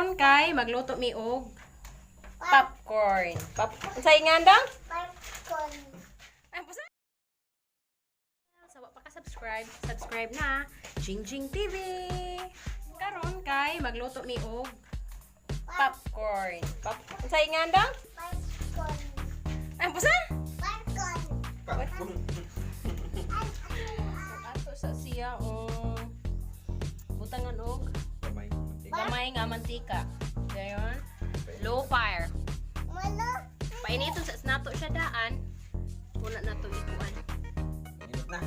Karon kay magluto mi og popcorn. Pop Unsay ngandang? Popcorn. Ay, busa. Sa wa pa ka subscribe, subscribe na. Jing Jing TV. Karon kay magluto mi og popcorn. Pop Unsay ngandang? Popcorn. Ay, busa. Popcorn. Ato sa siya og butangan og Kamay. gamay nga mantika. Dayon. Low fire. Malo. Painiton sa nato siya daan. Una nato ikuan. Init na.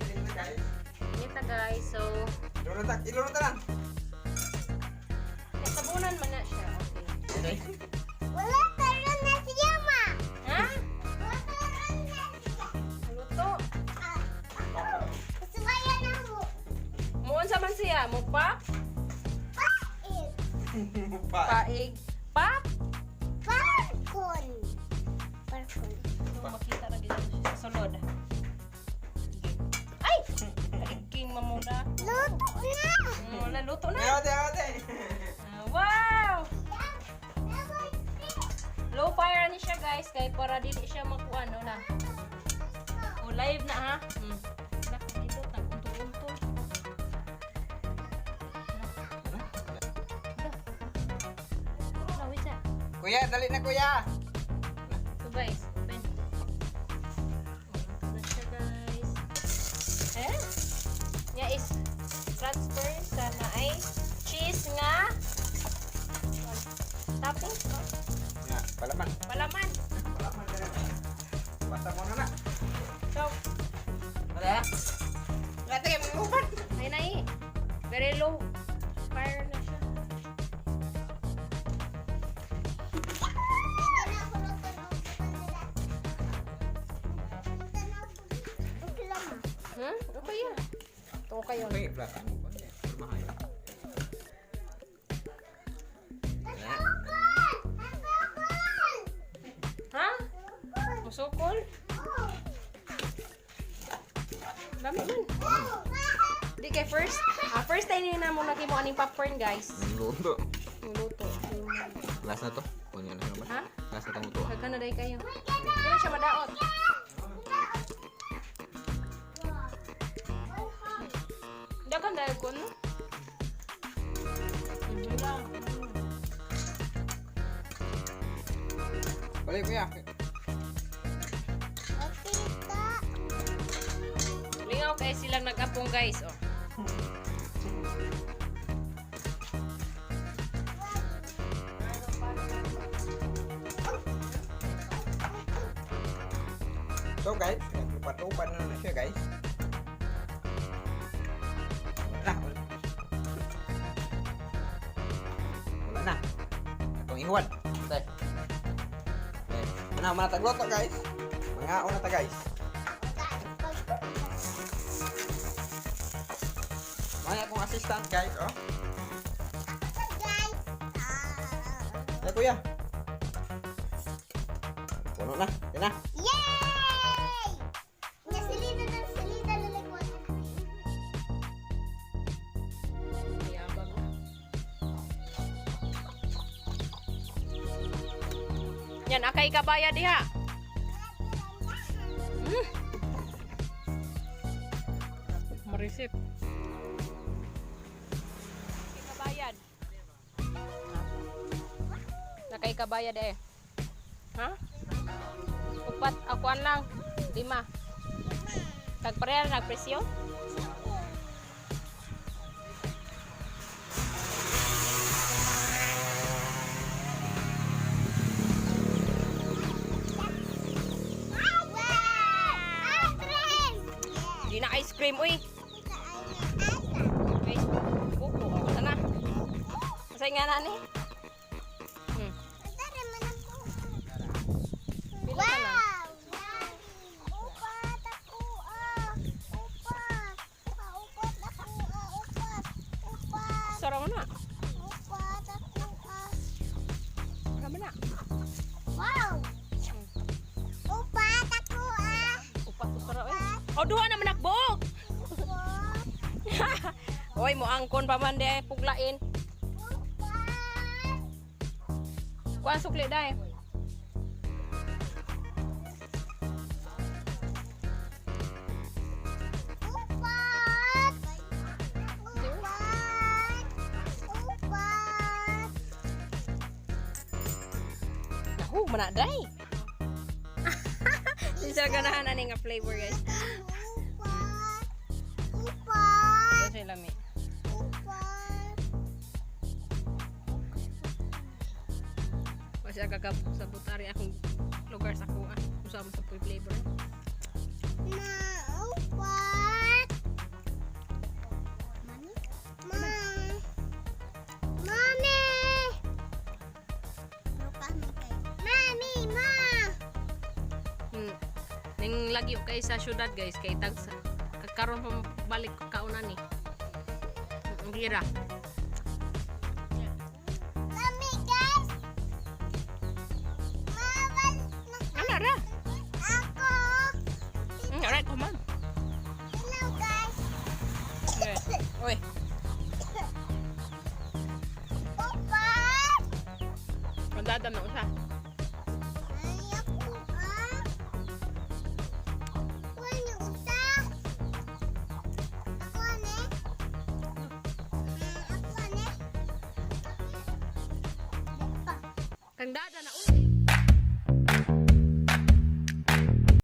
Init na, guys. Init na, guys. So, Iluro ta, iluro ta lang. sabunan man na siya. Okay. Wala taron na siya, ma. Ha? Wala taron na siya. Luto. Ah, Sumaya na mo. Muon sa man siya? Mo pop? Paig. Pa. Paig. Pop? Popcorn. Popcorn. So, makita ra gid siya sa sulod. Ay! King mamuna. Luto na. Naluto na. Ate, ate. Ah, wow! Low fire ni siya, guys, kay para dili siya makuan no na. O live na ha. Nak dito nag-unto-unto. Na, wait sa. Kuya, dali na, kuya. So guys, open. Oh, na siya, guys. Eh? Nga is transfer sa na ay cheese nga topping. Oh, Ya, palaman. palaman. Palaman na. Basta mo na na. So, Wala. Ate, mo. Ay na eh. Very low fire na siya. Okay ya. Ito kayo. Okay, plata mo ba? Mahal. Ha? Musukol? Dami man. Di kay first. Ah, first time na mo nagimo aning popcorn, guys. Luto. Ang luto. Last na to. Kunin na naman. Ha? Last na tong luto. Daghan na day kayo. Di na siya madaot. Daghan dahil ko, no? Lang. Balik, kuya. Lingaw kay silang nag-apong, guys, oh. So guys, naglupat-lupat na na siya, guys. Wala na. Wala na. Atong ihuan. Okay. Okay. Ano, mga tagloto, guys. Mga una ta, guys. Mga akong assistant, guys, oh. Ay, kuya. Puno na. Yan na. Yay! Nasilida na silida lalagwan. Mayabag. Yan, akay kabaya diha. Marisip. Kabayad. Nakay kabayad eh. Ha? Upat, akuan lang. Lima. Tagpareha na nagpresyo? Di na ice cream, uy. Guys, buko. Oh, sana. Masay nga na ni. Pila ka na? Wow! Upat ako ah. Upat. Ah, upat ako ah. Upat. Upat. Sara mo na. Upat ako ah. Sara mo na. Wow! Upat ako ah. Upat ko sara eh. Oh, duha naman nakbuok. Upat. Oy, mo angkon pa man di puglain. Upat. Kuha sukli dai. Upat! Upat! Upat! Nahu, mana dai. Di siya ganahan ani nga flavor, guys. Upat! Upat! Kasi lami. Upat! Kasi kakap sa butari akong lugar sa kuha. Usa mo sa puy flavor. Ma, upat! Mami? Ma! Mami! Mami, ma! Ning lagyo kay sa syudad, guys, kay tag sa karon pa balik ko kaunan ni. Ang gira. Mami, guys! Ma, balik na Ano ra? ako! Alright, come on. Hello, guys! Okay. Uy, Upat! mandadam na usa. Ay, ako ah. Kuha niyo usa. Ako ane. Ako ane. Pa. Kang dada na